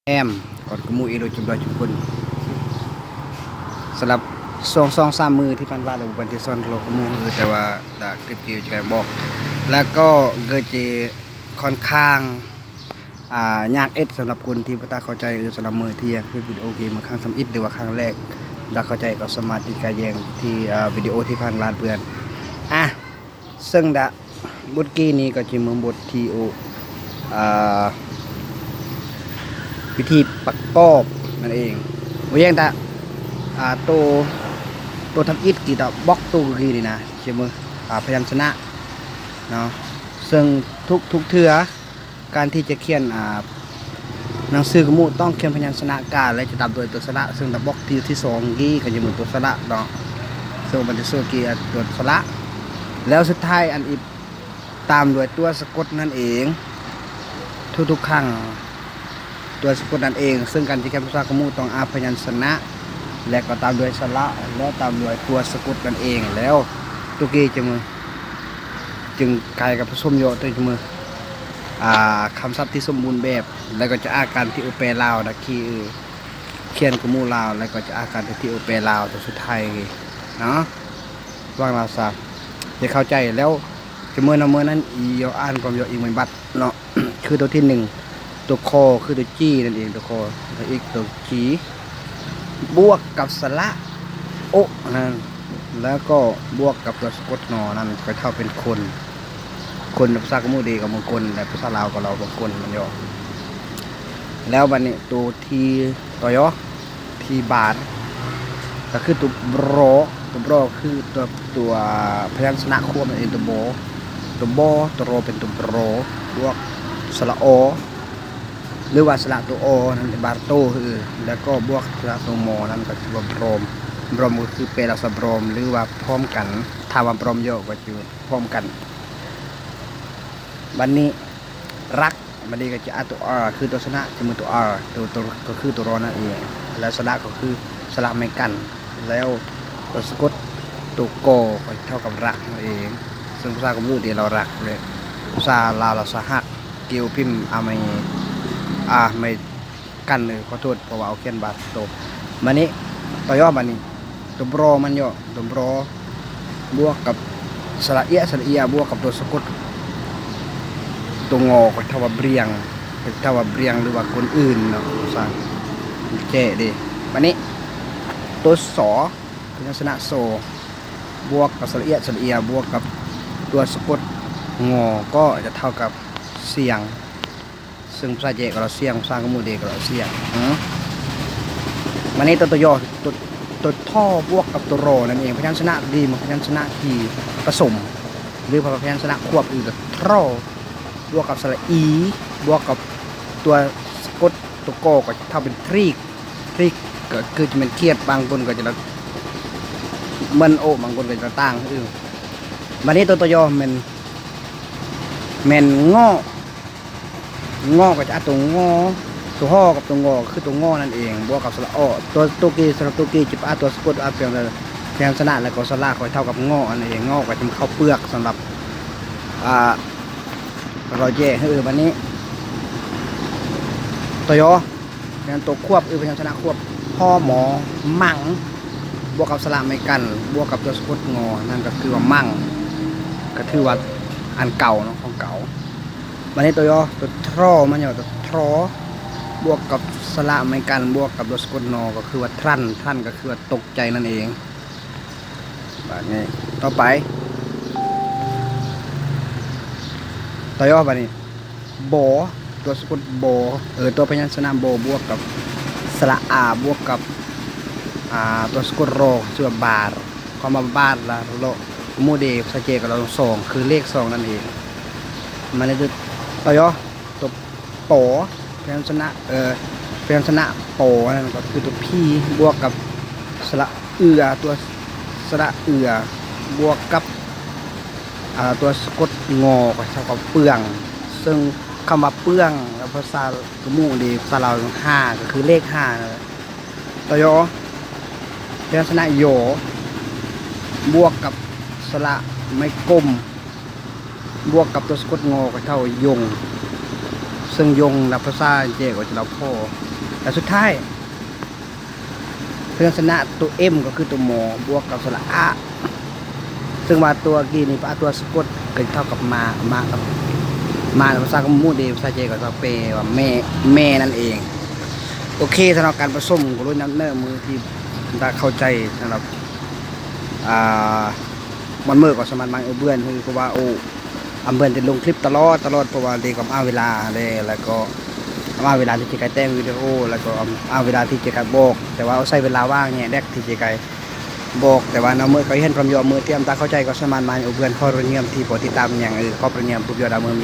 ແອມ ກ່ອນກະໝູ່ອີກໂດຍຈຸມດອຍຈຸມຄົນ. ສຳລັບຊ່ວງສອງສາມມື້ທີ່ຜ່ານມາ ລະບໍ່ໄດ້ສອນໂລກະໝູ່ ແຕ່ວ່າລະຄລິບທີ່ຈະບອກ ແລ້ວກໍເກີດຈະຄ່ອນຂ້າງ ອ່າ ຍາກເອັດສຳລັບຄົນທີ່ບໍ່ຕາເຂົ້າໃຈ. ເອີ ສຳລັບມື້ທີ່ເຮັດວິດີໂອເກມຄັ້ງທຳອິດ ຫຼືວ່າຄັ້ງແລກ ບໍ່ຕາເຂົ້າໃຈກໍສາມາດຕິດກາແຍງທີ່ ອ່າ ວິດີໂອທີ່ຜ່ານມາເພື່ອນ ອ່າ ເຊິ່ງດະ ບົດກີ້ນີ້ກໍຈະເໝືອນບົດທີ່ໂອ ອ່າ ວິທີປະກອບນັ້ນເອງ. ບໍ່ແຍງແຕ່ ອ່າ ໂຕ ໂຕທຳອິດທີ່ຕະບອກໂຕກີ້ນີ້ນະ ຈະເໝືອນ ອ່າ ພະຍັນຊະນະເນາະ. ເຊິ່ງທຸກ ທຸກເທື່ອ ການທີ່ຈະຂຽນ ອ່າ ໜັງສືກະໝູ່ຕ້ອງຂຽນພະຍັນຊະນະການ ແລະ ຈະຕາມດ້ວຍຕົວສະຫຼະ. ເຊິ່ງຕະບອກທີ ທີສອງກີ້ກໍຈະເໝືອນຕົວສະຫຼະເນາະ. ເຊິ່ງບັນທຶກໂຊກີ້ຕົວສະຫຼະ ແລ້ວສຸດທ້າຍອັນອີກຕາມດ້ວຍຕົວສະກົດນັ້ນເອງ ທຸກໆຄັ້ງ ຕົວສະກົດນັ້ນເອງ. ເຊິ່ງການຈະຂຽນພາສາກະໝູ່ຕ້ອງອາພະຍັນຊະນະ ແລະ ກໍຕາມດ້ວຍສະຫຼະ ແລະ ຕາມດ້ວຍຕົວສະກົດນັ້ນເອງ. ແລ້ວໂຕກີ້ຈະເໝືອນ ຈຶ່ງກາຍກັບປະສົມເຍາະໂຕຈະເໝີ ອ່າ ຄຳສັບທີ່ສົມບູນແບບ ແລ້ວກໍຈະອາການທີ່ເອີແປລາວ ດັກຄີ ຂຽນກະໝູ່ລາວ ແລ້ວກໍຈະອາການທີ່ເອີແປລາວ ໂຕສຸດທ້າຍເນາະ. ຫວັງວ່າຈະເຂົ້າໃຈ. ແລ້ວຈະເໝີນຳເໝີນັ້ນ ອີ່ເຍາະ ອ່ານຄວາມເຍາະອີກໝົດບັດເນາະ. ຄືໂຕທີໜຶ່ງ ໂຕຄໍ ຄືໂຕຈີນັ້ນເອງ ໂຕຄໍ ແລ້ວອີກໂຕຈີ ບວກກັບສະຫຼະໂອະນັ້ນ ແລ້ວກໍບວກກັບຕົວສະກົດງໍນັ້ນ ກໍເທົ່າເປັນຄົນ. ຄົນໃນພາສາກະໝູ່ເດກໍມັງຄົນ ແລະ ພາສາລາວກໍລາວມັງຄົນ ມັນເຍາະ. ແລ້ວບັດນີ້ໂຕທີ ໂຕຢໍ ທີ່ບານ ກໍຄືຕົວບຣ ຕົວບຣຄືຕົວ ຕົວພະຍັນຊະນະຄວບນັ້ນເອງ ຕົວບໍ ຕົວບໍ ຕົວຣໍ ເປັນຕົວບຣ ບວກສະຫຼະອໍ ຫຼືວ່າສະຫຼະຕົວອໍນັ້ນເປັນບານໂຕ ແລ້ວກໍບວກສະຫຼະຕົວມໍນັ້ນກໍຄືວ່າບຣອມ ບຣອມກໍຄືແປລັກສະນະບຣອມ ຫຼືວ່າພ້ອມກັນ. ຖ້າວ່າບຣອມເຍາະກໍຄືພ້ອມກັນ. ບັດນີ້ ລັກ ບັດນີ້ກໍຈະອາຕົວອາ ຄືຕົວຊະນະຈະເໝີຕົວອາ ຕົວ ຕົວ ກໍຄືຕົວຣໍນັ້ນເອງ ແລ້ວສະຫຼະກໍຄືສະຫຼະໄມ້ກັນ ແລ້ວຕົວສະກົດຕົວກໍ ກໍເທົ່າກັບລັກນັ້ນເອງ. ເຊິ່ງພາສາກະໝູ່ເດລາວລັກ ແລະ ພາສາລາວລາວສະຫັກ ເກວພິມ ອາໄມ ອາໄມ ກັນ ເອີ ຂໍໂທດ ເພາະວ່າເອົາຂຽນບາດໂຕ. ບາດນີ້ ຕໍ່ຍໍບາດນີ້ ຕົວບຣອມັນເຍາະ ຕົວບຣ ບວກກັບສະຫຼະເອຍ ສະຫຼະເອຍ ບວກກັບຕົວສະກົດ ຕົວງໍ ກໍເທົ່າວ່າບຣຽງ ກໍເທົ່າວ່າບຣຽງ ຫຼືວ່າຄົນອື່ນເນາະ ສາງແຈເດ. ບາດນີ້ ຕົວຊໍ ພະຍັນຊະນະຊໍ ບວກກັບສະຫຼະເອຍ ສະຫຼະເອຍ ບວກກັບຕົວສະກົດງໍ ກໍຈະເທົ່າກັບຊຽງ. ເຊິ່ງພາສາແຈກໍລາວຊຽງ ພາສາກະໝູ່ເດກໍລາວຊຽງ. ບາດນີ້ຕົວ ຕົວຍໍ ຕົວ ຕົວທໍບວກກັບຕົວຣໍນັ້ນເອງ ພະຍັນຊະນະດີ ພະຍັນຊະນະທີ່ປະສົມ ຫຼືວ່າພະຍັນຊະນະຄວບ ຄືຕົວທໍບວກກັບສະຫຼະອີ ບວກກັບຕົວສະກົດຕົວກໍ ກໍຈະເທົ່າເປັນທຣີກ ທຣີກກໍຄືຈະແມ່ນຂຽດ ບາງຄົນກໍຈະເໝີນໂອ ບາງຄົນກໍຈະຕ່າງ. ບາດນີ້ຕົວ ຕົວຍໍແມ່ນ ແມ່ນງໍ ງໍກໍຈະອາຕົວງໍ ຕົວຫໍກັບຕົວງໍ ກໍຄືຕົວງໍນັ້ນເອງ ບວກກັບສະຫຼະອໍ ຕົວ ຕົວກີ້ ສຳລັບຕົວກີ້ຈະອາຕົວສະກົດ ອາພະຍັນຊະນະ ແລ້ວກໍສະຫຼະກໍເທົ່າກັບງໍນັ້ນເອງ. ງໍກໍຈະເຂົ້າເປືອກ ສຳລັບ ອ່າ ລາວແຈ. ເອີ ບາດນີ້ ຕົວຍໍ ແມ່ນຕົວຄວບ ເອີ ພະຍັນຊະນະຄວບ ຫໍ ໝໍ ມັງ ບວກກັບສະຫຼະໄມ້ກັນ ບວກກັບຕົວສະກົດງໍ ນັ້ນກໍຄືວ່າມັງ ກໍຖືວ່າອັນເກົ່າເນາະ ຂອງເກົ່າ. ບາດນີ້ຕົວຍໍ ຕົວທໍມັນຫຍັງ ຕົວທໍ ບວກກັບສະຫຼະໄມ້ກັນ ບວກກັບຕົວສະກົດນໍ ກໍຄືວ່າທຣັນ ທຣັນກໍຄືວ່າຕົກໃຈນັ້ນເອງ. ບາດນີ້ຕໍ່ໄປ ຕໍ່ຍໍ ບາດນີ້ ບໍ ຕົວສະກົດບໍ ເອີ ຕົວພະຍັນຊະນະບໍ ບວກກັບສະຫຼະອາ ບວກກັບ ອ່າ ຕົວສະກົດຣໍ ຊື່ວ່າບາດ ຄວາມວ່າບາດລະເລາະ ໂມເດ ພາສາເຈກະລາວສອງ ຄືເລກສອງນັ້ນເອງ. ມາໃນຕົວ ຕໍ່ຍໍ ຕົວ ປໍ ພະຍັນຊະນະ ເອີ ພະຍັນຊະນະ ປໍ ນັ້ນກໍຄືຕົວ ພີ ບວກກັບສະຫຼະເອື້ອ ຕົວສະຫຼະເອື້ອ ບວກກັບ ອ່າ ຕົວສະກົດ ງໍ ກໍເທົ່າກັບເປືອງ. ເຊິ່ງຄຳວ່າເປືອງ ໃນພາສາກະໝູ່ເດ ພາສາລາວ ຫ້າ ກໍຄືເລກຫ້ານັ້ນແຫຼະ. ຕໍ່ຍໍ ພະຍັນຊະນະ ຢໍ ບວກກັບສະຫຼະໄມ້ກົມ ບວກກັບຕົວສະກົດ ງໍ ກໍເທົ່າ ຢົງ. ສ ເຊິ່ງຍົງນະພາສາເຈກໍຈະລາພໍ ແລະ ສຸດທ້າຍ ພະຍັນຊະນະຕົວ M ກໍຄືຕົວ ມໍ ບວກກັບສະຫຼະ ອະ ເຊິ່ງວ່າຕົວກີ້ນີ້ ອະ ຕົວສະກົດກໍເທົ່າກັບ ມາ ມາກັບ ມາ ພາສາກຳມຸເດ ພາສາເຈກໍຈະແປວ່າແມ່ ແມ່ນັ້ນເອງ. ໂອເຄ ສຳລັບການປະສົມກໍລຸ້ນນຳເນີ ມື້ທີ່ ຖ້າເຂົ້າໃຈສຳລັບ ອ່າ ມັນເມີກໍສາມາດມາເອົາເບືອນ ຄືວ່າ ໂອ້ ອຳເບືອນຈະລົງຄລິບຕະຫຼອດ ຕະຫຼອດ ເພາະວ່າເດກຳອ້າງເວລາເດ ແລ້ວກໍອຳອ້າງເວລາທີ່ເຈໄກແຕ່ງວິດີໂອ ແລ້ວກໍອຳອ້າງເວລາທີ່ເຈໄກບອກ ແຕ່ວ່າເອົາໃຊ້ເວລາວ່າງແຍະແດັກທີ່ເຈໄກບອກ ແຕ່ວ່ານຳເມີກໍເຫັນພວາມຍອມມືຕຽມ ຖ້າເຂົ້າໃຈກໍສາມາດມາເອົາເບືອນ ຂໍລະນຽມທີ່ບໍ່ຕິດຕາມຫຍັງ ເອີ ຂອບລະນຽມຜູ້ຍອດດາວເມີເມ.